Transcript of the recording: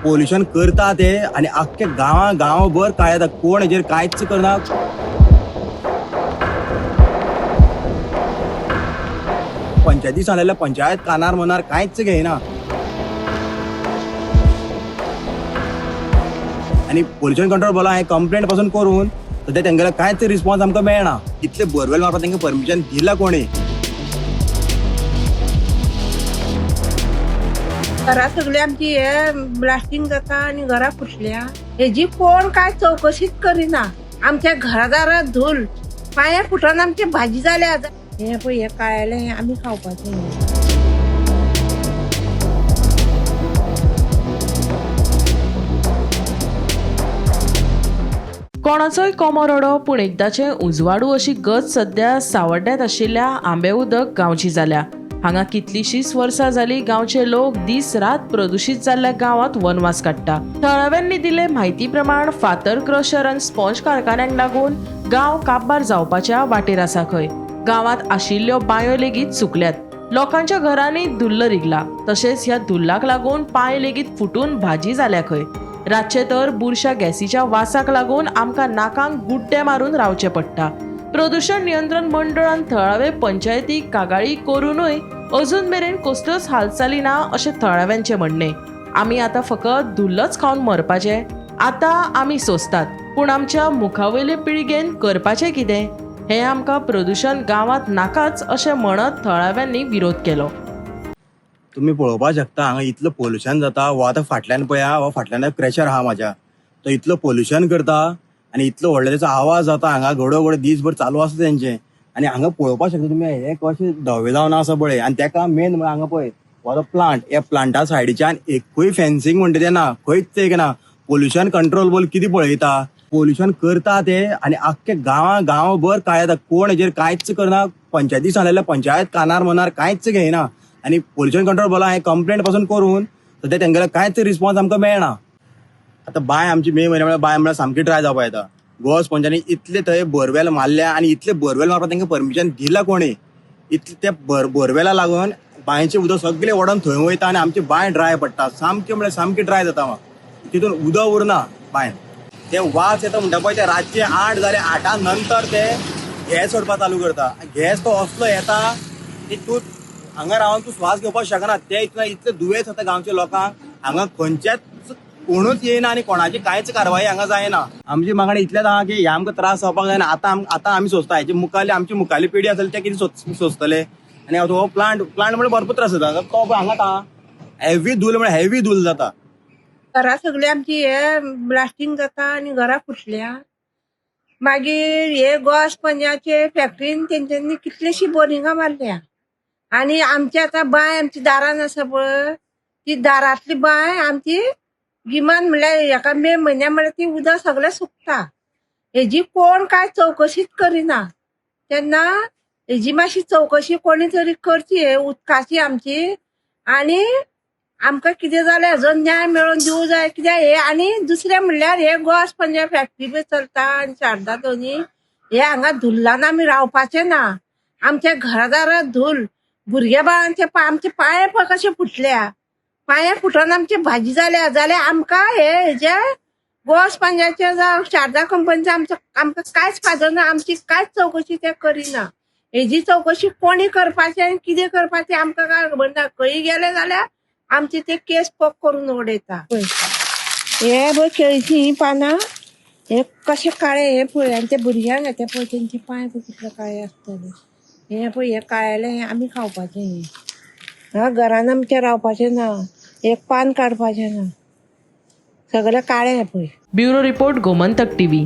Pollution करता ते आनी आख्खे गांवा गांवभर काय जाता, कोण हेजेर कांयच करना. पंचायती सांगलेल्या पंचायत कानार मनार कांयच घेयना आनी पोल्युशन कंट्रोल बोला हांवें कंप्लेंट पासून करून सद्या तेंगेलो कांयच रिस्पॉन्स आमकां मेळना. इतले बोरवेल मारपाक तेंकां परमिशन दिलां कोणी? घरा सगळी आमची हे ब्लास्टिंग जाता आनी घरां फुटल्या. हेजी कोण काय चवकशीच करिना. आमच्या घरादारात धूल, पांये फुटून आमची भाजी जाल्या. हे पळय, हे काळेले हे आमी खावपाचें. कोणाचोय कोमो रडो पूण एकदाचें उजवाडू अशी गत सध्या सावड्ड्यांत आशिल्ल्या आंबे उदक गांवची जाल्या. हांगा कितलींशींच वर्सां जालीं गांवचे लोक दीस रात प्रदुशीत जाल्ल्या गांवांत वनवास काडटा. थळाव्यांनी दिल्ले म्हायती प्रमाण फातर क्रशर आनी स्पॉन्ज कारखान्यांक लागून गांव काबार जावपाच्या वाटेर आसा खंय. गांवांत आशिल्ल्यो बांयो लेगीत सुकल्यात. लोकांच्या घरांनी धुल्ल रिगला. तशेंच ह्या धुल्लाक लागून पांय लेगीत फुटून भाजी जाल्या खंय. रातचे तर बुरशा गॅसीच्या वासाक लागून आमकां नाकांक गुड्डे मारून रावचें पडटा. प्रदूषण नियंत्रण मंडळान थळावे पंचायतीक कागाळी करूनय अजून मेरेन कसल्योच हालचाली ना अशें थळाव्यांचें म्हणणें. आमी आतां फकत धुल्लच खावन मरपाचें? आतां आमी सोंसतात, पूण आमच्या मुखावयले पिळगेन करपाचें कितें? हें आमकां प्रदूषण गांवांत नाकाच अशें म्हणत थळाव्यांनी विरोध केलो. तुमी पळोवपाक शकता हांगा इतलो पोल्युशन जाता. हो आतां फाटल्यान पळया, हो फाटल्यान क्रेशर आहा म्हाज्या, तो इतलो पोल्युशन करता आनी इतलो व्हडलो तेचो आवाज जाता हांगा, घडोघड दीसभर चालू आसता तेंचें. आनी हांगा पळोवपाक शकता तुमी हें कशें धवें जावन आसा पळय. आनी तेका मेन म्हळ्यार हांगा पळय हो आतां प्लांट, ह्या प्लांटा सायडीच्यान एकूय फेन्सिंग म्हणटा तें ना, खंयच एक ना. पोल्युशन कंट्रोल बोल कितें पळयता, पोल्युशन करता ते आनी आख्खे गांवा गांवभर काय जाता, कोण हेजेर कांयच करना. पंचायती सांगलेल्या पंचायत कानार मनार कांयच घेयना आनी पोल्युशन कंट्रोल बोला हांवें कंप्लेंट पासून करून सद्या तेंगेलो कांयच रिस्पॉन्स आमकां मेळना. आतां बांय आमची मे म्हयन्या म्हळ्यार बांय म्हळ्यार सामकी ड्राय जावपा येता. गोवा स्पॉन्जांनी इतले थंय बोरवेल मारल्या आनी इतले बोरवेल मारपाक तेंकां परमिशन दिलां कोणी? इतले त्या बोरवेला लागून बांयचें उदक सगळें ओडोन थंय वयता आनी आमची बांय ड्राय पडटा, सामकी म्हळ्यार सामकी ड्राय जाता. तितून उदक उरना बांयन. ते वास येता म्हणटा पळय, ते रातचे 8 जाले, 8 नंतर ते गॅस सोडपाक चालू करता. गॅस तो असलो येता की तूं हांगा रावन तूं श्वास घेवपाक शकना. ते इतले दुयेंस जाता गांवच्या लोकांक. हांगा खंयच्याच कोणूच येयना आनी कोणाची कांयच कारवाई हांगा जायना. आमची मागणी इतलेच आहा की हे आमकां त्रास जावपाक जायना. आतां आमी सोंसता, हेचे मुखारली आमची मुखारली पिढी आसतली ते कितें सोंसतले? आनी हो प्लांट म्हळ्यार भरपूर त्रास जाता. तो पळय हांगाच आहा, हेवी धूल म्हळ्यार हेवी धूल जाता. घरा सगळी आमची हे ब्लास्टिंग जाता आनी घरां फुटल्या. मागीर हे गोवा स्पंजाचे फॅक्टरीन तेंच्यांनी कितलीशीं बोरिंगां मारल्या. आनी आमची आतां बांय आमची दारान आसा पळय, ती दारांतली बांय आमची गिमान म्हणल्यार हेका मे म्हयन्या म्हळ्यार ती उदक सगळें सुकता. हेजी कोण काय चवकशीच करिना. तेन्ना हेजी मातशी चवकशी कोणी तरी करची हे उदकाची आमची. आनी आमकां कितें जालें हेजो न्याय मेळोवन दिवं जाय कित्याक हे. आनी दुसरें म्हणल्यार हे गोवा स्पंजा फॅक्टरी बी चलता आनी शारदा दोनी हे हांगा धुल्लान आमी रावपाचें ना. आमच्या घरादारात धूल, भुरग्या बाळांचे आमचे पांये पळय कशे फुटल्या, पांये फुटून आमची भाजी जाल्या. जाल्यार आमकां हे हेजे गोवा स्पंजाचे जावं शारदा कंपनीचे आमकां कांयच फायदो ना. आमची कांयच चवकशी ते करिना. हेजी चवकशी कोणी करपाचें आनी कितें करपाचें आमकां कांय खबर ना. खंय गेले जाल्यार आमची ते केस पोक करून उडयता. हे पळय केळीचीं हीं पानां हे कशे काळे हे पळय, आनी ते भुरग्यांक ते पळय तेंचे पांय पळय कितले काळे आसतले. हे पळय हे काळेले हे आमी खावपाचें. हे हा घरान आमच्या रावपाचें ना, एक पान काडपाचें ना, सगळें काळें पळय. Bureau report, Gomantak TV.